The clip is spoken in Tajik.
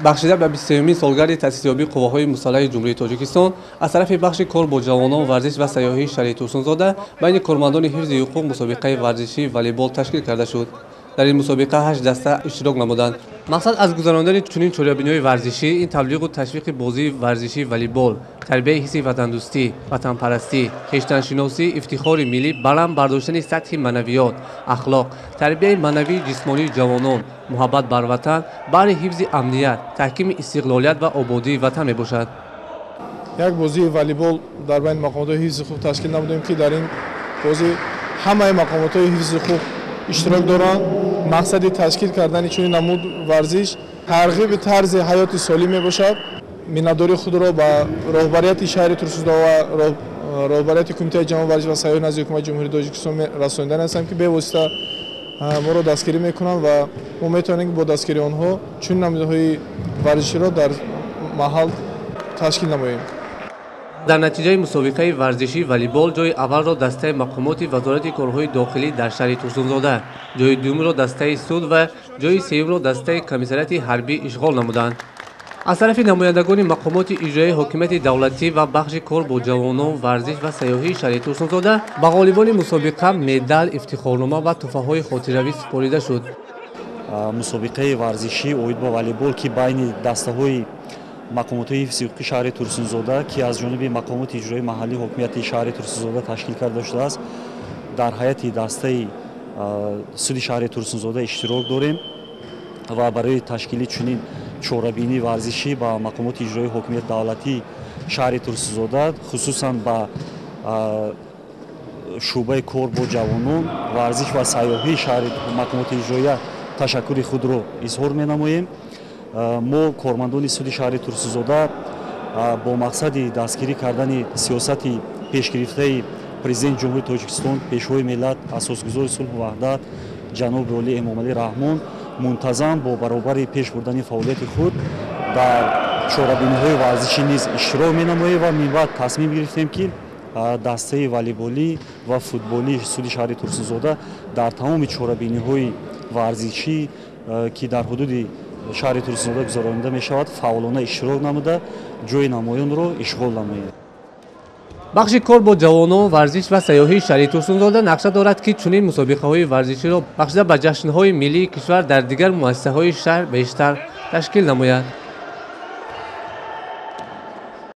Бахшида ба 23-умин солгарди таъсисёбии қувваҳои мусаллаҳи Ҷумҳурии Тоҷикистон аз тарафи бахши кор бо ҷавонон, варзиш ва сайёҳии шаҳри Турсунзода байни кормандони ҳифзи ҳуқуқ мусобиқаи варзишии волейбол ташкил карда шуд. Дар ин мусобиқа 8 даста иштирок намуданд. Мақсад аз гузарондани чунин чорабиниҳои варзишӣ ин таблиғу ташвиқи бозии варзишии волейбол, тарбияи ҳисси ватандӯстӣ, ватанпарастӣ, хештаншиносӣ, ифтихори миллӣ, баланд бардоштани сатҳи маънавиёт, ахлоқ, тарбияи маънавии ҷисмонии ҷавонон, муҳаббат бар ватан, баҳри ҳифзи амният, таҳкими истиқлолият ва ободии ватан мебошад. Як бозии волейбол дар байни мақомотҳои ҳифзи ҳуқуқ ташкил намудем, ки дар ин бозӣ ҳамаи мақомотҳои ҳифзи ҳуқуқ иштирок доранд. Мақсади ташкил кардани чунин намуд варзиш тарғиби тарзи ҳаёти солим мебошад. Миннатдории худро ба роҳбарияти шаҳри Турсунзода ва роҳбарияти Кумитаи ҷавонон, варзиш ва сайёҳӣ назди Ҳукумати Ҷумҳурии Тоҷикистон расонидан ҳастам, ки бевосита моро дастгирӣ мекунанд ва мо метавонем бо дастгирии онҳо чунин намудҳои варзиширо дар маҳал ташкил намоем. Дар натиҷаи мусобиқаи варзишии волейбол ҷои аввалро дастаи мақомоти Вазорати корҳои дохилӣ дар шаҳри Турсунзода, ҷои дуюмро дастаи суд ва ҷои сеюмро дастаи комиссариати ҳарбӣ ишғол намуданд. Аз тарафи намояндагони мақомоти иҷроияи ҳокимияти давлатӣ ва бахши кор бо ҷавонон, варзиш ва сайёҳии шаҳри Турсунзода ба ғолибони мусобиқа медал, ифтихорнома ва туҳфаҳои хотиравӣ супорида шуд. Мусобиқаи варзишӣ оид ба волейбол, ки байни дастаҳои мақомотҳои ҳифзи ҳуқуқи шаҳри Турсунзода, ки аз ҷониби мақомоти иҷроии маҳаллии ҳокимияти шаҳри Турсунзода ташкил карда шудааст, дар ҳайати дастаи суди шаҳри Турсунзода иштирок дорем ва барои ташкили чунин чорабинии варзишӣ ба мақомоти иҷроии ҳокимияти давлатии шаҳри Турсунзода, хусусан ба шӯъбаи кор бо ҷавонон, варзиш ва сайёҳии шаҳри мақомоти иҷроия ташаккури худро изҳор менамоем. Мо кормандони суди шаҳри Турсунзода бо мақсади дастгирӣ кардани сиёсати пешгирифтаи Президенти Ҷумҳурии Тоҷикистон, Пешвои миллат, Асосгузори сулҳу ваҳдат ҷаноби олӣ Эмомалӣ Раҳмон мунтазам бо баробари пеш бурдани фаъолияти худ дар чорабиниҳои варзишӣ низ иштирок менамоем ва минбаъд тасмим гирифтем, ки дастаи волейболӣ ва футболии суди шаҳри Турсунзода дар тамоми чорабиниҳои варзишӣ, ки дар ҳудуди шаҳри Турсунзода гузаронида мешавад, фаъолона иштирок намуда, ҷои намоёнро ишғол намоем. Бахши кор бо ҷавонон, варзиш ва сайёҳии шаҳри Турсунзода нақша дорад, ки чунин мусобиқаҳои варзиширо бахшида ба ҷашнҳои миллии кишвар дар дигар муассисаҳои шаҳр бештар ташкил намояд.